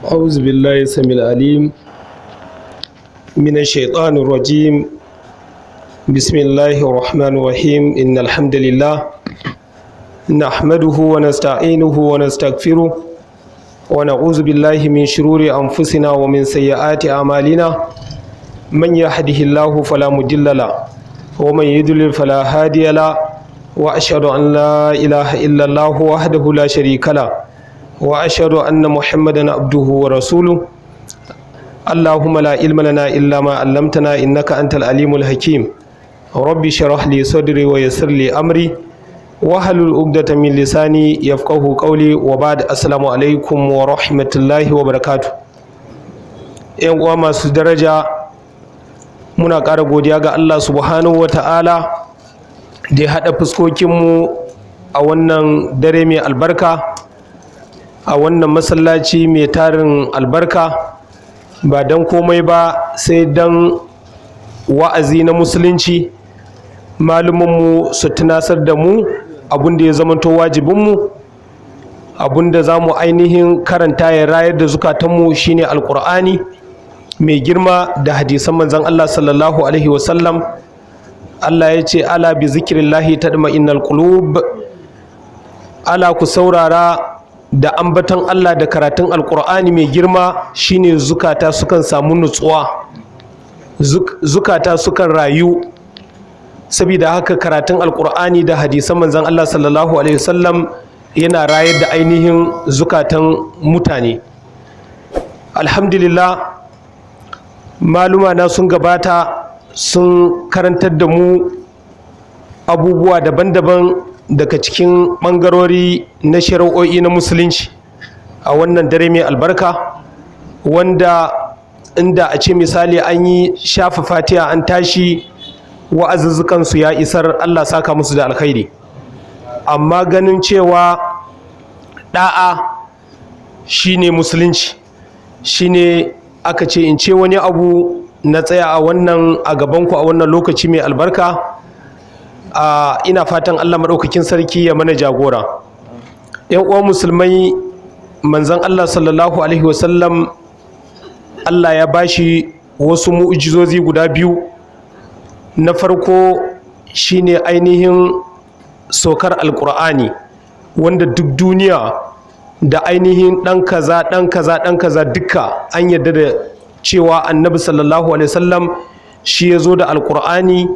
أعوذ بالله السميع العليم من الشيطان الرجيم. بسم الله الرحمن الرحيم. إن الحمد لله نحمده ونستعينه ونستغفره ونعوذ بالله من شرور أنفسنا ومن سيئات أعمالنا. من يهده الله فلا مضل له ومن يضلل فلا هادي له، وأشهد أن لا إله إلا الله وحده لا شريك له، وأشهد أن محمدا عبده ورسوله. اللهم لا علم لنا إلا ما علمتنا إنك أنت العليم الحكيم. ربي اشرح لي صدري ويسر لي أمري واحلل عقدة من لساني يفقه قولي. وبعد، السلام عليكم ورحمة الله وبركاته. ‘Yan uwa masu daraja, muna ƙara godiya ga Allah Subhanahu wa Ta'ala da ya haɗa fuskokinmu a wannan dare mai albarka, a wannan masallaci mai tarin albarka, ba don komai ba sai don wa'azi na Musulunci, malumanmu su tunasar da mu abin da ya zamanto wajibinmu, abin da za mu ainihin karanta ya rayar da zukatanmu, shine Alkur'ani mai girma da hadisan Manzon Allah Sallallahu Alaihi wasallam. Allah ya ce: "ألا بذكر الله تطمئن القلوب." Ala, ku saurara, da ambaton Allah da karatun Alkur'ani mai girma shine zukata sukan samu nutsuwa, zukata sukan rayu. Saboda haka karatun Alkur'ani da hadisan Manzon Allah Sallallahu Alaihi wasallam yana rayar da ainihin zukatan mutane. Alhamdulillah, maluma na sun gabata sun karantar da mu abubuwa daban-daban daga cikin ɓangarori na shari'o'i na Musulunci a wannan dare mai albarka, wanda inda a ce misali an yi shafa Fatiha an tashi, wa'azuzzukansu ya isar. Allah saka musu da alkhairi. Amma ganin cewa da'a shine Musulunci, shine aka ce in ce wani abu na tsaya a wannan a gabanku a wannan lokaci mai albarka. Ina fatan Allah Maɗaukakin Sarki ya mana jagora. Yan uwan musulmai, Manzon Allah Sallallahu Alaihi Wasallam, Allah ya bashi wasu mu'ujizozi guda biyu. Na farko shine ainihin saukar Alkur'ani, wanda duk duniya da ainihin ɗan kaza, ɗan kaza, ɗan kaza, duka an yarda da cewa Annabi Sallallahu Alaihi Wasallam shi ya zo da Alkur'ani,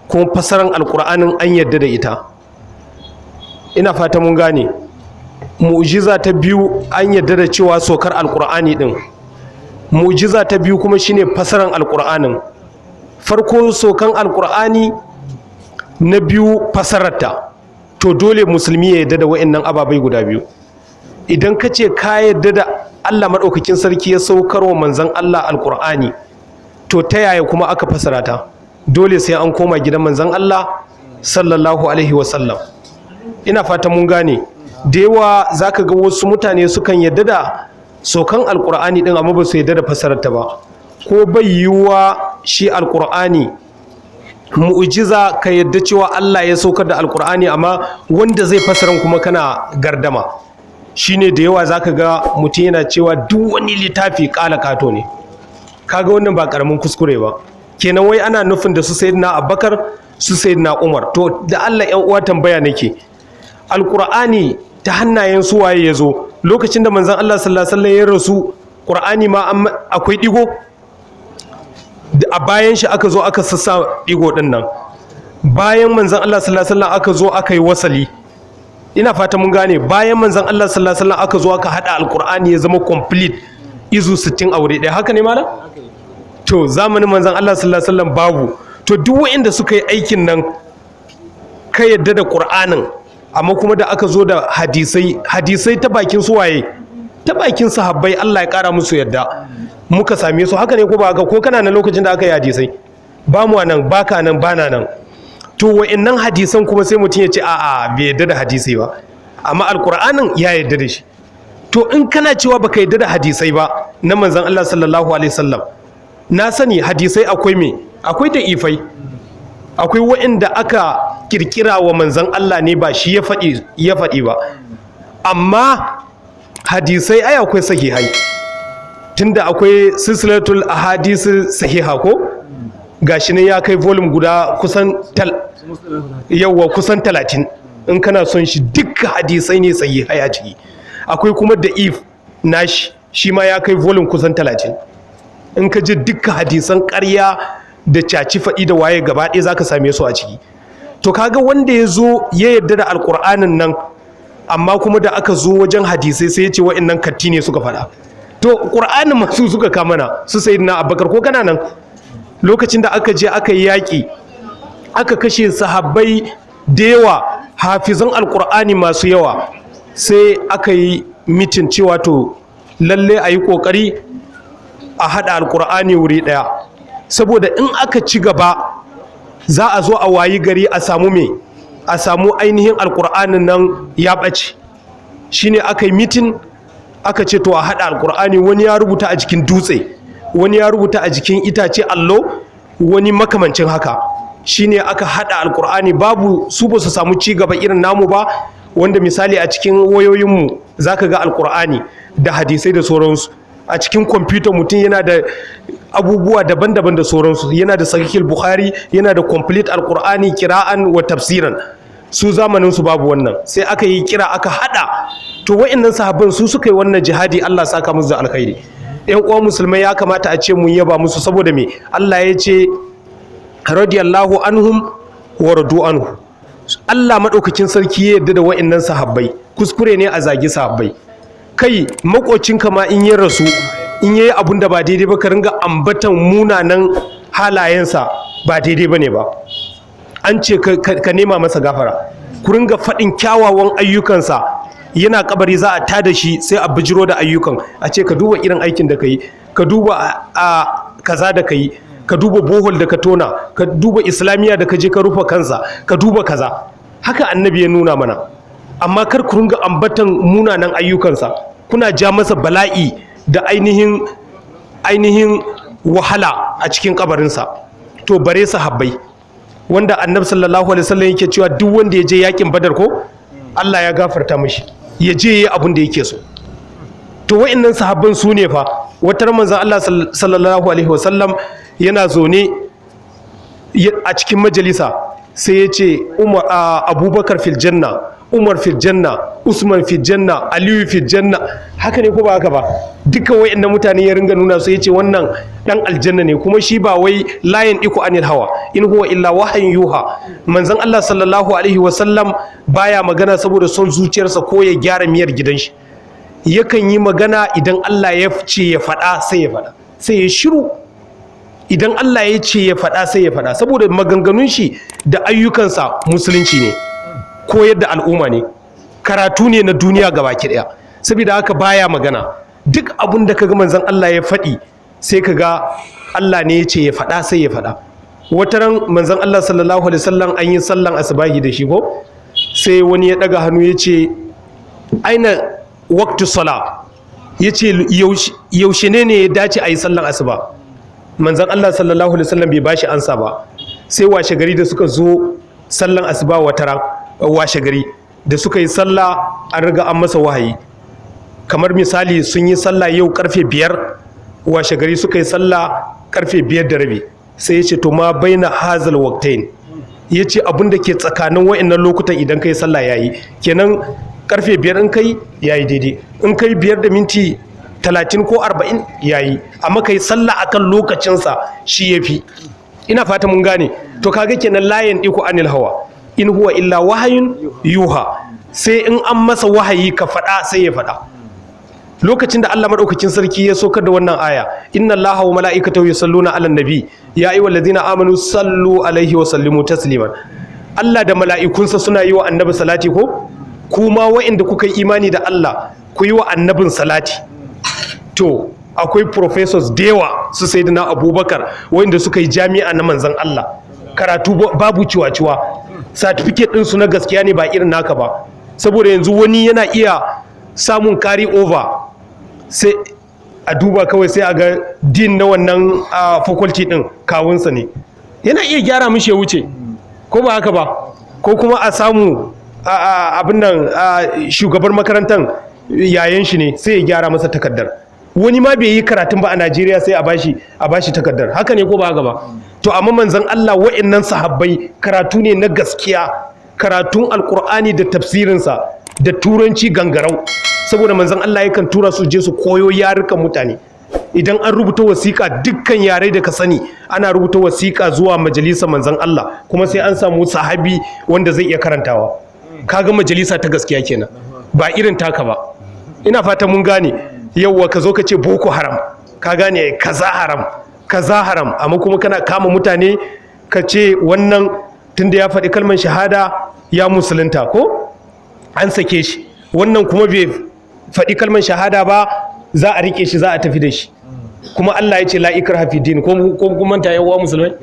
kuma fasaran Alkur'anin an yarda da ita. Ina fata mun gane. Mu'jiza ta biyu, an yarda da cewa saukar Alkur'ani din. Mu'jiza ta biyu kuma shine fasaran Alkur'anin. Farko saukan Alkur'ani, na biyu fasararta. To dole musulmi ya yarda da wa'annan ababai guda biyu. Idan ka ce ka yarda da Allah Maɗaukakin Sarki ya saukar wa Manzon Allah Alkur'ani, to ta yaya kuma aka fasara ta? Dole sai an koma gidan Manzon Allah Sallallahu Alaihi Wasallam. Ina fata mun gane. Da yawa zaka ga wasu mutane sukan yarda da saukan Alkur'ani din, amma ba su yarda da fasararta ba. Ko bai yiwuwa shi Alkur'ani mu'jiza, ka yadda cewa Allah ya saukar da Alkur'ani, amma wanda zai fasaran kuma kana gardama? Shine da yawa zaka ga mutum yana cewa duk wani littafi kala kato ne. Kaga wannan ba karamin kuskure ba kenan. Wai ana nufin da su Sayyidina Abubakar, su Sayyidina Umar. To da Allah yan uwa, tambaya nake: Alkur'ani ta hannayen su waye ya zo? Lokacin da Manzon Allah Sallallahu Alaihi Wasallam ya rasu, Qur'ani ma akwai digo a bayan shi, aka zo aka sassa digo din nan. Bayan Manzon Allah Sallallahu Alaihi Wasallam aka zo aka yi wasali. Ina fata mun gane. Bayan Manzon Allah Sallallahu Alaihi Wasallam aka zo aka hada Alqur'ani ya zama complete, izu 60 a wuri ɗaya. Haka ne, malam? To zamanin Manzon Allah Sallallahu Alaihi Wasallam babu. To duk waɗanda suka yi aikin nan, ka yadda da Qur'anin, amma kuma da aka zo da hadisai, hadisai ta bakin su waye? Ta bakin sahabbai, Allah ya kara musu yadda, muka same su. Haka ne ko ba haka? Ko kana nan lokacin da aka yi hadisai? Ba mu nan, baka nan, bana nan. To wa'annan hadisan kuma sai mutum ya ce a'a, bai yadda da hadisi ba, amma Alkur'anin ya yadda da shi. To in kana cewa baka yadda da hadisai ba na Manzon Allah Sallallahu Alaihi Wasallam, na sani hadisai akwai me, akwai da ifai, akwai wa'inda aka kirkira wa Manzon Allah ne, ba shi ya faɗi ba. Amma hadisai ai akwai sahihai, tunda akwai silsilatul ahadisi sahiha ko, gashi ne ya kai volume guda kusan yawa kusan 30. In kana son shi, duk hadisai ne sahihai a ciki. Akwai kuma da if nashi, shi ma ya kai volume kusan 30. In ka ji dukkan hadisan ƙarya da caci faɗi da waye gaba ɗaya, za ka same su a ciki. To kaga wanda ya zo ya yarda da Alƙur'anin nan, amma kuma da aka zo wajen hadisai sai ya ce wa'annan katti ne suka faɗa. To Ƙur'anin masu suka kamana su Sayyidina Abubakar ko kana nan lokacin da aka je aka yi yaƙi, aka kashe sahabbai da yawa, hafizan Alƙur'ani masu yawa, sai aka yi meeting cewa to lalle a yi ƙoƙari a haɗa Alƙur'ani wuri ɗaya, saboda in aka ci gaba za a zo a wayi gari a samu me, a samu ainihin Alƙur'anin nan ya ɓace. Shine aka yi meeting, aka ce to a haɗa Alƙur'ani. Wani ya rubuta a jikin dutse, wani ya rubuta a jikin itace, allo, wani makamancin haka. Shine aka haɗa Alƙur'ani. Babu su, ba su samu ci gaba irin namu ba, wanda misali a cikin wayoyinmu za ka ga Alƙur'ani da hadisai da sauransu. A cikin kwamfuta mutum yana da abubuwa daban-daban da sauransu, yana da Sahihul Bukhari, yana da complete Alƙur'ani kira'an wa tafsiran. Su zamanin su babu wannan, sai aka yi kira aka hada. To wa'annan sahabban su suka yi wannan jihadi, Allah saka musu da alkhairi. Yan uwa musulmai, ya kamata a ce mun yaba musu, saboda me? Allah ya ce radiyallahu anhum wa radu anhu. Allah madaukakin sarki ya yarda da wa'annan sahabbai. Kuskure ne a zagi sahabbai. Kai, makocinka ma in ya rasu, in yayi abun da ba daidai ba, ka ringa ambatan munanan halayensa, ba daidai bane ba. An ce ka nema masa gafara, ku ringa faɗin kyawawan ayyukansa. Yana kabari za a tada shi, sai a bijiro da ayyukan, a ce ka duba irin aikin da ka yi, ka duba a kaza da ka yi, ka duba borehole da ka tona, ka duba islamiyya da ka je ka rufe kansa, ka duba kaza. Haka Annabi ya nuna mana. Amma kar ku ringa ambatan munanan ayyukansa, kuna ja masa bala'i da ainihin wahala a cikin kabarinsa. To bare sahabbai, wanda Annabi sallallahu alaihi wasallam yake cewa duk wanda ya je yakin Badar ko, Allah ya gafarta mishi, ya je yayi abin da yake so. To wa'annan sahabban su ne fa. Wata manzon Allah sallallahu alaihi wasallam yana zaune a cikin majalisa, sai ya ce Umar, Abubakar fil janna, Umar fil janna, Usman fil janna, Aliyu fil janna. Haka ne ko ba haka ba? Dukkan wa'annan mutane ya ringa nuna su, ya ce wannan dan aljanna ne. Kuma shi ba wai la yandiqu anil hawa in huwa illa wahayin yuha. Manzon Allah sallallahu alaihi wasallam baya magana saboda son zuciyarsa ko ya gyara miyar gidan shi. Yakan yi magana idan Allah ya ce ya faɗa, sai ya faɗa, sai ya shiru. Idan Allah ya ce ya faɗa, sai ya faɗa, saboda maganganun shi da ayyukansa musulunci ne, koyar da al'umma ne, karatu ne na duniya gabaki ɗaya. Saboda haka baya magana. Duk abin da kaga manzon Allah ya faɗi, sai kaga Allah ne ya ce ya faɗa, sai ya faɗa. Wata ran manzon Allah sallallahu alaihi wasallam an yi sallan asubahi da shi ko, sai wani ya ɗaga hannu ya ce aina waqtu sala? Ya ce yaushe ne ya dace a yi sallan asuba? Manzon Allah sallallahu alaihi wasallam bai bashi ansa ba. Sai washe gari da suka zo sallan asuba, wata ran washe gari da suka yi sallah, an riga an masa wahayi. Kamar misali sun yi sallah yau karfe 5, washe gari suka yi sallah karfe 5:30, sai ya ce to ma baina hazal waqtain? Ya ce abin da ke tsakanin wa'annan lokutan idan kai sallah yayi. Kenan karfe 5 in kai yayi daidai, in kai 5:30 ko 40 yayi, amma kai sallah akan lokacinsa shi yafi. Ina fata mun gane. To kaga kenan la yandiqu anil hawa in huwa illa wahayun yuha. Sai in an masa wahayi ka faɗa, sai ya faɗa. Lokacin da Allah madaukakin sarki ya saukar da wannan aya, inna Allaha wa mala'ikatahu yusalluna 'alan nabi ya ayyuhallazina amanu sallu alaihi wa sallimu tasliman. Allah da mala'ikunsa suna yi wa Annabi salati ko, kuma wa'inda kuka yi imani da Allah, ku yi wa Annabin salati. To akwai professors da yawa, su Sayyidina Abubakar, wa'inda suka yi jami'a na manzon Allah, karatu babu ciwa-ciwa, certificate ɗinsu na gaskiya ne, ba irin naka ba. Saboda yanzu wani yana iya samun carry over, sai a duba kawai sai a ga dean na wannan faculty ɗin kawunsa ne, yana iya gyara mishi ya wuce, ko ba haka ba? Ko kuma a samu Abin nan, shugabar makarantar yayan shi ne, sai ya gyara masa takardar. Wani ma bai yi karatun ba a Najeriya, sai a bashi takardar. Haka ne ko ba haka ba? To amma manzon Allah, wa'annan sahabbai, karatu ne na gaskiya, karatun Alkur'ani da tafsirinsa da Turanci gangarau, saboda manzon Allah yakan tura su je su koyo yarukan mutane. Idan an rubuta wasiƙa, dukkan yare da ka sani ana rubuta wasiƙa zuwa majalisar manzon Allah, kuma sai an samu sahabi wanda zai iya karantawa. Kaga majalisa ta gaskiya kenan, ba irin taka ba. Ina fata mun gane. Yauwa, ka zo ka ce Boko Haram, ka gane, kaza haram, kaza haram, amma kuma kana kama mutane ka ce wannan tunda ya faɗi kalmar shahada ya musulunta ko an sake shi, wannan kuma bai faɗi kalmar shahada ba, za a rike shi, za a tafi da shi. Kuma Allah ya ce la ikraha fi din. Ko kuma manta yawa musulmai?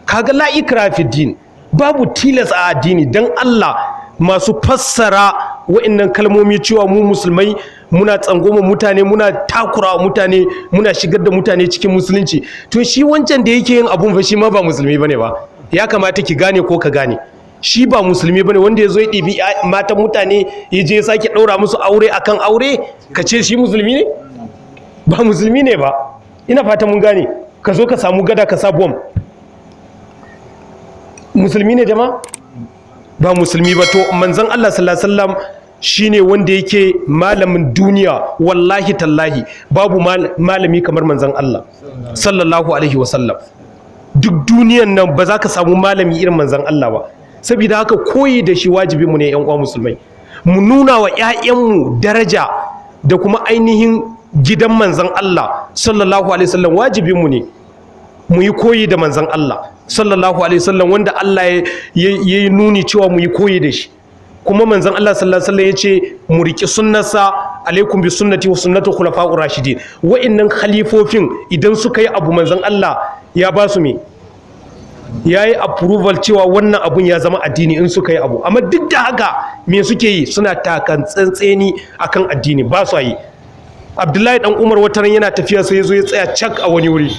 Kaga la ikraha fi din, babu tilas a addini. Dan Allah, masu fassara wa'annan kalmomi cewa mu musulmai muna tsangwama mutane, muna takurawa mutane, muna shigar da mutane cikin musulunci, to shi wancan da yake yin abun fa, shi ma ba musulmi bane ba. Ya kamata ki gane ko ka gane, shi ba musulmi bane. Wanda ya zo ya ɗibi matan mutane, ya je ya sake ɗaura musu aure akan aure, ka ce shi musulmi ne? Ba musulmi ne ba. Ina fata mun gane. Ka zo ka samu gada ka sa bom, musulmi ne jama'a? Ba musulmi ba. To manzon Allah sallallahu alaihi wasallam shine wanda yake malamin duniya. Wallahi tallahi, babu malami kamar manzon Allah sallallahu alaihi wasallam. Duk duniyan nan ba za ka samu malami irin manzon Allah ba. Saboda haka koyi da shi wajibi mu ne, yan uwa musulmai. Mu nuna wa 'ya'yanmu daraja da kuma ainihin gidan manzon Allah sallallahu alaihi wasallam. Wajibin mu ne mu yi koyi da manzon Allah sallallahu alaihi wasallam, wanda Allah ya yi nuni cewa mu yi koyi da shi. Kuma manzon Allah sallallahu alaihi wasallam ya ce mu riki sunnarsa: alaikum bi sunnati wa sunnati khulafa'ur rashidin. Wa'annan khalifofin, idan suka yi abu, manzon Allah ya ba su me? Ya yi approval cewa wannan abun ya zama addini in suka yi abu. Amma duk da haka me suke yi? Suna takan tsantseni akan addini, ba su yi. Abdullahi dan Umar wataran yana tafiya, sai ya zo ya tsaya cak a wani wuri.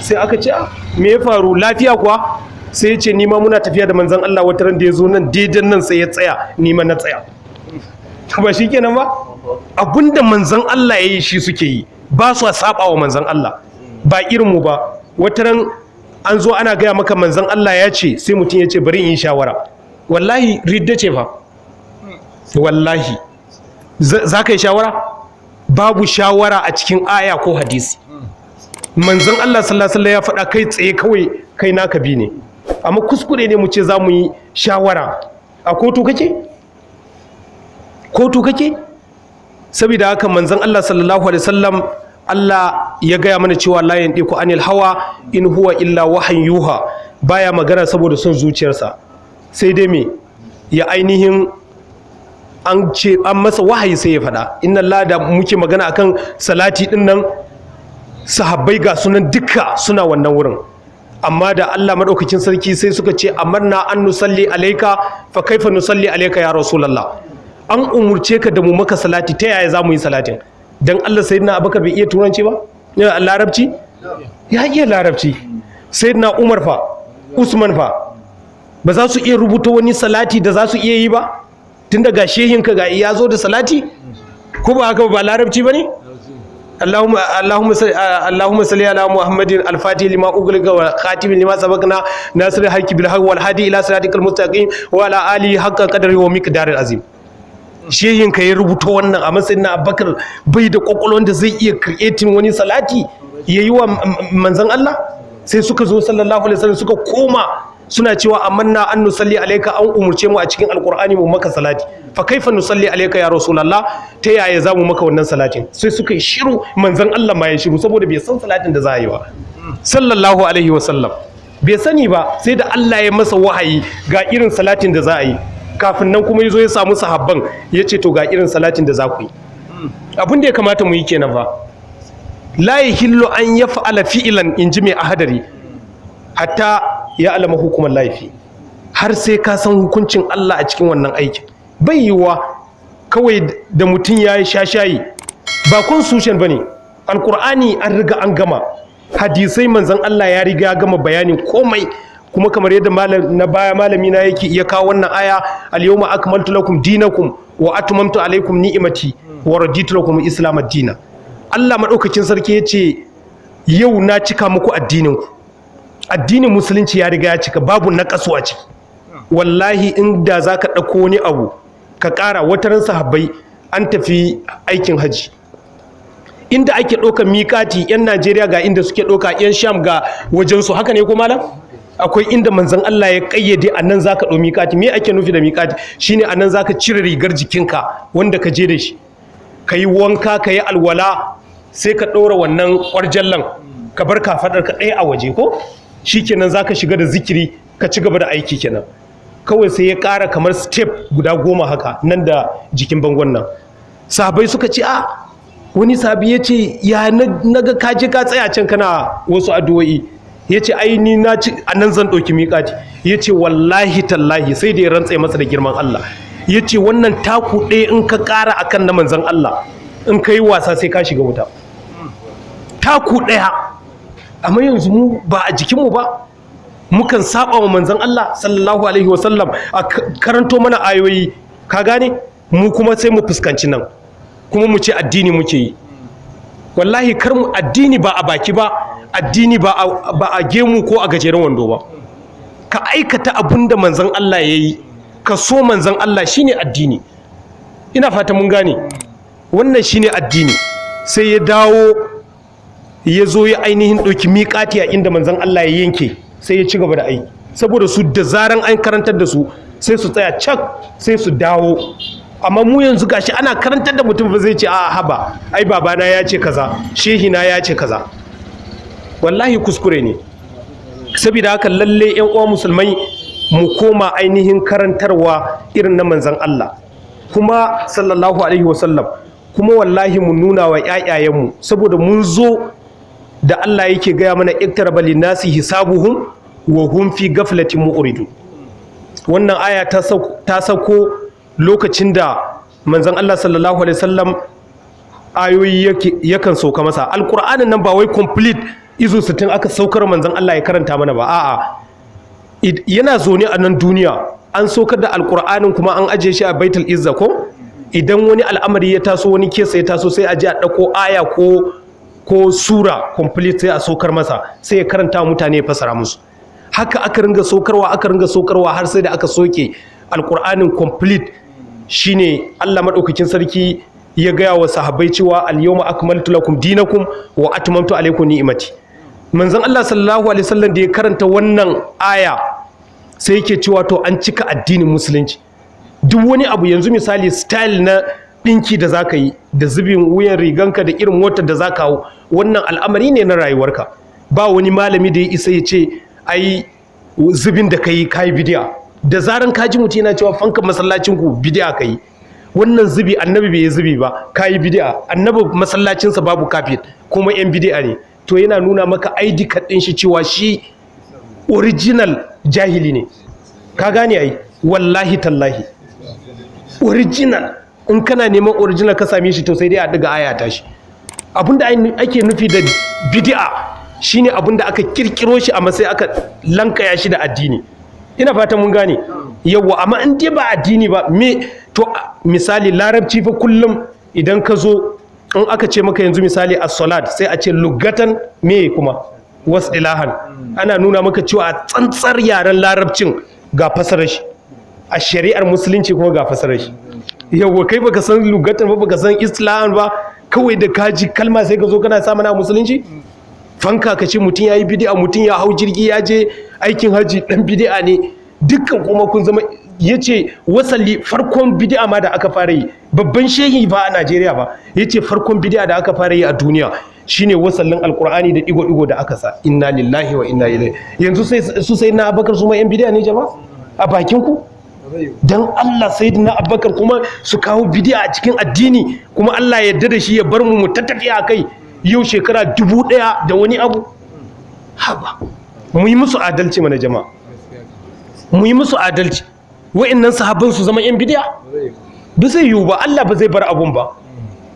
Sai aka ce, "Ah, me ya faru? Lafiya kuwa?" Sai ya ce, "Ni ma muna tafiya da manzon Allah wataran, da ya zo nan daidan nan sai ya tsaya, ni ma na tsaya." Ba shi kenan ba? Abinda manzon Allah ya yi, shi suke yi, ba su saba wa manzon Allah, ba irin mu ba. Wataran an zo ana gaya maka manzon Allah ya ce, sai mutum ya ce bari in yi shawara. Wallahi ridda ce fa. Wallahi za ka yi shawara? Babu shawara a cikin aya ko hadisi. Manzon Allah sallallahu alaihi wasallam ya faɗa kai tsaye, kawai kai naka bi ne. Amma kuskure ne mu ce za mu yi shawara. A kotu kake? Kotu kake? Saboda haka manzon Allah sallallahu alaihi wasallam, Allah ya gaya mana cewa la yantiqu anil hawa in huwa illa wahayin yuha. Baya magana saboda son zuciyarsa, sai dai me ya ainihin an ce an masa wahayi sai ya faɗa. Inna Allah da muke magana akan salati din nan, sahabbai ga sunan dukka suna wannan wurin, amma da Allah madaukakin sarki, sai suka ce amarna an nusalli alaika, fa kaifa nusalli alaika ya rasulullah? An umurce ka da mu maka salati, ta yaya za mu yi salatin? Dan Allah, sayyidina Abubakar bai iya Turanci ba? Ya Larabci? Ya iya Larabci. Sayyidina Umar fa? Usman fa? Ba za su iya rubuta wani salati da za su iya yi ba? Tunda ga shehinka ga ya zo da salati, ko ba haka ba? Larabci ba ne? اللهم اللهم صل اللهم صل على محمد الفاتح لما أغلق والخاتم لما سبقنا ناصر الحق بالحق والهادي إلى صراطك المستقيم وعلى آله حق قدره ومقداره العظيم. Shehin ka ya rubuta wannan, a matsayin na Abubakar bai da kwakwalwan da zai iya creating wani salati ya yi wa manzon Allah? Sai suka zo sallallahu alaihi wasallam, suka koma suna cewa amarna an nusalli alaika, an umurce mu a cikin Alkur'ani mu maka salati, fa kaifa nusalli alaika ya rasulullah? Ta yaya za mu maka wannan salatin? Sai suka yi shiru. Manzon Allah ma ya shiru, saboda bai san salatin da za a yi ba. Sallallahu alaihi wasallam bai sani ba, sai da Allah ya masa wahayi ga irin salatin da za a yi. Kafin nan kuma ya zo ya samu sahabban, ya ce to ga irin salatin da za ku yi. Abin da ya kamata mu yi kenan fa. La yahillu an yaf'ala fi'lan, inji mai ahadari, hatta ya alama hukumar laifi, har sai ka san hukuncin Allah a cikin wannan aikin. Bai yiwuwa kawai da mutum ya yi shashayi. Ba constitution ba ne Alkur'ani. An riga an gama hadisai, manzon Allah ya riga ya gama bayanin komai. Kuma kamar yadda malam na baya, malami na yake iya kawo wannan aya, "Al-yawma akmaltu lakum dinakum wa atmamtu alaykum ni'mati wa raditu lakum islam ad-dina." Allah madaukakin sarki yace, "Yau na cika muku addinin ku." Addinin Musulunci ya riga ya cika, babu naqasu a ciki. Wallahi inda zaka dauko wani abu ka ƙara. Wataran sahabbai an tafi aikin haji, inda ake ɗaukar miƙati, 'yan Najeriya ga inda suke ɗauka, 'yan Sham ga wajensu. Haka ne ko, malam? Akwai inda manzon Allah ya ƙayyade, a nan za ka ɗau miƙati. Me ake nufi da miƙati? Shine a nan za ka cire rigar jikinka wanda ka je da shi, ka yi wanka, ka yi alwala, sai ka ɗora wannan ƙwarjallan, ka bar kafaɗar ka ɗaya a waje ko. Shikenan, za ka shiga da zikiri, ka ci gaba da aiki kenan. Kawai sai ya ƙara kamar step guda 10 haka nan da jikin bangon nan. Sahabbai suka ce, a wani sahabi ya ce, "Ya naga ka je ka tsaya can kana wasu addu'o'i?" Ya ce, "Ai ni na ci a nan zan ɗauki miƙati." Ya ce, "Wallahi tallahi," sai da ya rantse masa da girman Allah, ya ce, "Wannan taku ɗaya in ka ƙara akan na manzon Allah, in ka yi wasa sai ka shiga wuta." Taku ɗaya. Amma yanzu mu ba a jikinmu ba, mukan saba wa manzon Allah sallallahu alaihi wasallam. A karanto mana ayoyi, ka gane, mu kuma sai mu fuskanci nan, kuma mu ce addini muke yi. Wallahi kar mu addini ba a baki ba, addini ba a gemu ko a gajeren wando ba. Ka aikata abun da manzon Allah ya yi, ka so manzon Allah, shine addini. Ina fata mun gane, wannan shine addini. Sai ya dawo, ya zo ya ainihin ɗauki miƙati a inda manzon Allah ya yanke, sai ya ci gaba da aiki. Saboda su da zaran an karantar da su, sai su tsaya cak, sai su dawo. Amma mu yanzu gashi ana karantar da mutum ba zai ce, "A haba, ai babana ya ce kaza, shehina ya ce kaza." Wallahi kuskure ne. Saboda haka lalle, yan uwa musulmai, mu koma ainihin karantarwa irin na manzon Allah kuma sallallahu alaihi wasallam. Kuma wallahi mu nuna wa ƴaƴayenmu, saboda mun zo da Allah yake gaya mana, "Iqtaraba linnasi hisabuhum wa hum fi ghaflatin mu'ridun." Wannan aya ta sauko lokacin da manzon Allah sallallahu alaihi wasallam ayoyi yakan sauka masa. Alqur'anin nan ba wai complete izu 60 aka saukar manzon Allah ya karanta mana ba, a'a. Yana zaune a nan duniya, an saukar da Alqur'anin kuma an ajiye shi a Baitul Izza ko. Idan wani al'amari ya taso, wani case ya taso, sai a je a ɗauko aya ko sura complete, sai a saukar masa, sai ya karanta wa mutane, ya fasara musu. Haka aka ringa saukarwa, aka ringa saukarwa, har sai da aka soke Alkur'anin complete. Shine Allah madaukakin sarki ya gaya wa sahabbai cewa, "Al-yawma akmaltu lakum dinakum wa atmamtu alaykum ni'mati." Manzon Allah sallallahu alaihi wasallam da ya karanta wannan aya, sai yake cewa, to an cika addinin Musulunci. Duk wani abu yanzu, misali style na ɗinki da zaka yi, da zubin wuyan riganka, da irin motar da zaka hau, wannan al'amari ne na rayuwarka. Ba wani malami da ya isa ya ce, "Ai zubin da kai kai bidi'a." Da zaran ka ji mutum yana cewa fankan masallacin ku bidi'a kai, wannan zubi Annabi bai yi zubi ba, kayi bidi'a, Annabi masallacinsa babu kafet, kuma yan bidi'a ne, to yana nuna maka ID card ɗin shi cewa shi original jahili ne. Ka gane ai? Wallahi tallahi, original, in kana neman original ka same shi, to sai dai a ɗiga aya ta shi. Abinda ake nufi da bid'a shine abinda aka kirkiro shi amma sai aka lankaya shi da addini. Ina fatan mun gane. Yawwa, amma in dai ba addini ba, me to misali Larabci fa, kullum idan ka zo, in aka ce maka yanzu misali as-salat, sai a ce lugatan me kuma wasilahan. Ana nuna maka cewa a tsantsar yaren Larabcin ga fasarar shi, a shari'ar Musulunci kuma ga fasarar shi. Yawwa, kai baka san lugatan ba, baka san istilahan ba, kawai da kaji kalma sai ka zo kana sa mana Musulunci. Fanka ka ce mutum ya yi bid'a, mutum ya hau jirgi ya je aikin haji dan bid'a ne, dukkan kuma kun zama. Ya ce wasali farkon bid'a ma da aka fara yi, babban shehi ba a Najeriya ba, ya ce farkon bid'a da aka fara yi a duniya shine wasallin Alkur'ani da digo-digo da aka sa. Inna lillahi wa inna ilaihi. Yanzu sai su sai na Abubakar su ma yan bid'a ne jama'a a bakin ku? Dan Allah, Sayyidina Abubakar kuma su kawo bid'a a cikin addini, kuma Allah ya yarda da shi, ya bar mu mu tattafi a kai yau shekara 1000 da wani abu. Haba, mu yi musu adalci mana jama'a, mu yi musu adalci. Wa'annan sahabban su zama yan bid'a? Ba zai yiwu ba. Allah ba zai bar abun ba.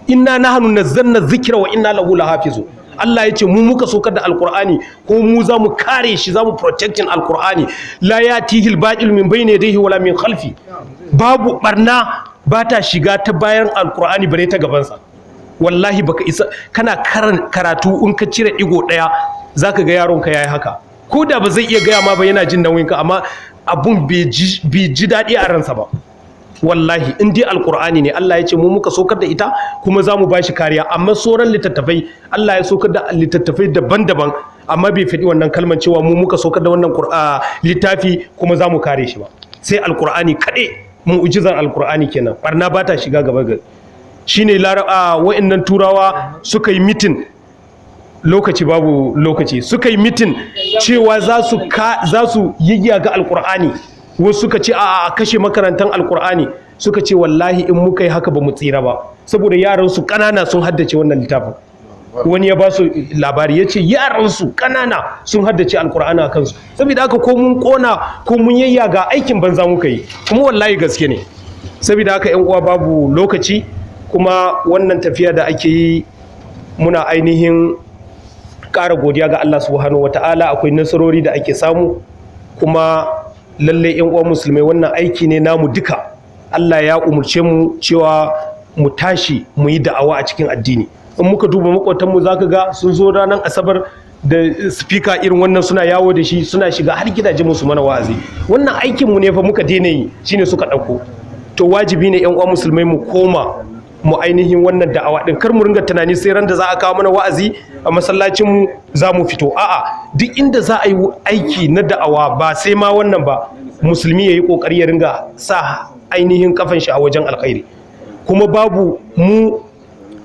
"Inna nahnu nazzalna dhikra wa inna lahu lahafizu." Allah ya ce mu muka saukar da Alqur'ani, ko mu za mu kare shi, za mu protecting Alqur'ani. La yatihil batil min bayni yadayhi wala min khalfi. Babu barna, ba ta shiga ta bayan Alqur'ani bare ta gabansa. Wallahi baka isa kana karatu, in ka cire digo daya, zaka ga yaron ka yayi haka. Ko da ba zai iya gaya ma ba, yana jin nauyin ka, amma abun bai ji daɗi a ransa ba. Wallahi in dai Alkur'ani ne, Allah ya ce mu muka saukar da ita kuma za mu ba shi kariya. Amma sauran littattafai, Allah ya saukar da littattafai daban-daban, amma bai faɗi wannan kalmar cewa mu muka saukar da wannan littafi kuma za mu kare shi ba, sai Alkur'ani kaɗai. Mu'ujizar Alkur'ani kenan, barna ba ta shiga gaba ga shine. Wa'annan Turawa suka yi meeting, lokaci babu lokaci, suka yi meeting cewa za su yayyaga Alkur'ani. Wasu suka ce a kashe makarantar Alkur'ani. Suka ce wallahi in muka yi haka ba mu tsira ba, saboda yaran su kanana sun haddace wannan littafin. Wani ya ba su labari, ya ce yaran su kanana sun haddace Alkur'ani a kansu. Saboda haka ko mun kona ko mun yayyaga, aikin banza muka yi. Kuma wallahi gaske ne. Saboda haka yan uwa, babu lokaci, kuma wannan tafiya da ake yi, muna ainihin ƙara godiya ga Allah Subhanahu wata'ala. Akwai nasarori da ake samu. Kuma lallai yan uwa musulmai, wannan aiki ne namu duka. Allah ya umurce mu cewa mu tashi mu yi da'awa a cikin addini. In muka duba maƙotanmu, zaka ga sun zo ranar Asabar da speaker irin wannan, suna yawo da shi, suna shiga har gidajen mu su mana wa'azi. Wannan aikin mu ne fa muka daina yi, shine suka ɗauko. To wajibi ne yan uwa musulmai mu koma mu ainihin wannan da'awa din. Kar mu ringa tunani sai ran da za a kawo mana wa'azi a masallacin mu za mu fito. A'a, duk inda za a yi aiki na da'awa, ba sai ma wannan ba, musulmi yayi kokari ya ringa sa ainihin kafan shi a wajen alkhairi. Kuma babu mu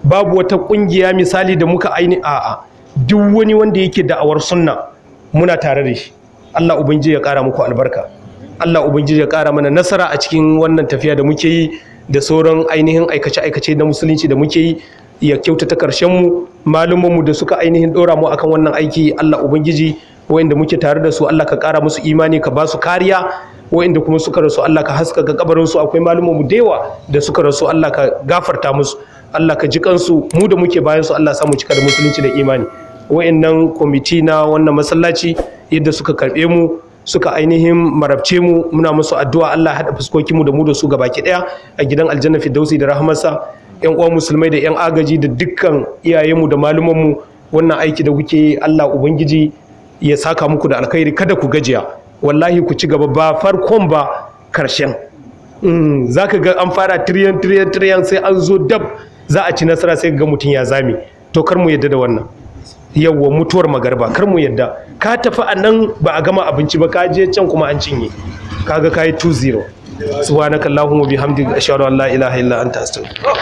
babu wata kungiya misali da muka aini, a'a, duk wani wanda yake da'awar sunna muna tare da shi. Allah Ubangiji ya kara muku albarka. Allah Ubangiji ya kara mana nasara a cikin wannan tafiya da muke yi da sauran ainihin aikace-aikace na musulunci da muke yi, ya kyautata karshen mu. Malumanmu da suka ainihin dora mu akan wannan aiki, Allah Ubangiji, wayanda muke tare da su, Allah ka kara musu imani, ka ba su kariya. Wayanda kuma suka rasu, Allah ka haskaka kabarin su. Akwai malumanmu da yawa da suka rasu, Allah ka gafarta musu, Allah ka ji kansu. Mu da muke bayan su, Allah samu cika da musulunci da imani. Wayannan kwamiti na wannan masallaci, yadda suka karbe mu, suka ainihin marabce mu, muna musu addu'a Allah ya haɗa fuskokin mu da mu da su gabaki ɗaya a gidan Aljanna Firdausi da rahmarsa. Yan uwa musulmai da yan agaji da dukkan iyayenmu da malumanmu, wannan aiki da kuke yi, Allah Ubangiji ya saka muku da alkhairi. Kada ku gajiya, wallahi ku ci gaba, ba farkon ba karshen. Za ka ga an fara tiriyan tiriyan tiriyan, sai an zo dab za a ci nasara sai ga mutum ya zame. To kar mu yadda da wannan. Yawwa, mutuwar magarba, kar mu yadda. Ka tafi a nan ba a gama abinci ba, ka je can kuma an cinye. Kaga kayi 2-0. Subhanaka Allahumma bihamdika, ashhadu an la ilaha illa anta, astaghfiruka.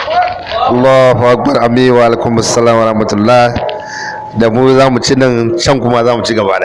Allahu akbar. Amin, wa alaikum assalam wa rahmatullah. Da mu za mu ci nan, can kuma za mu ci gaba.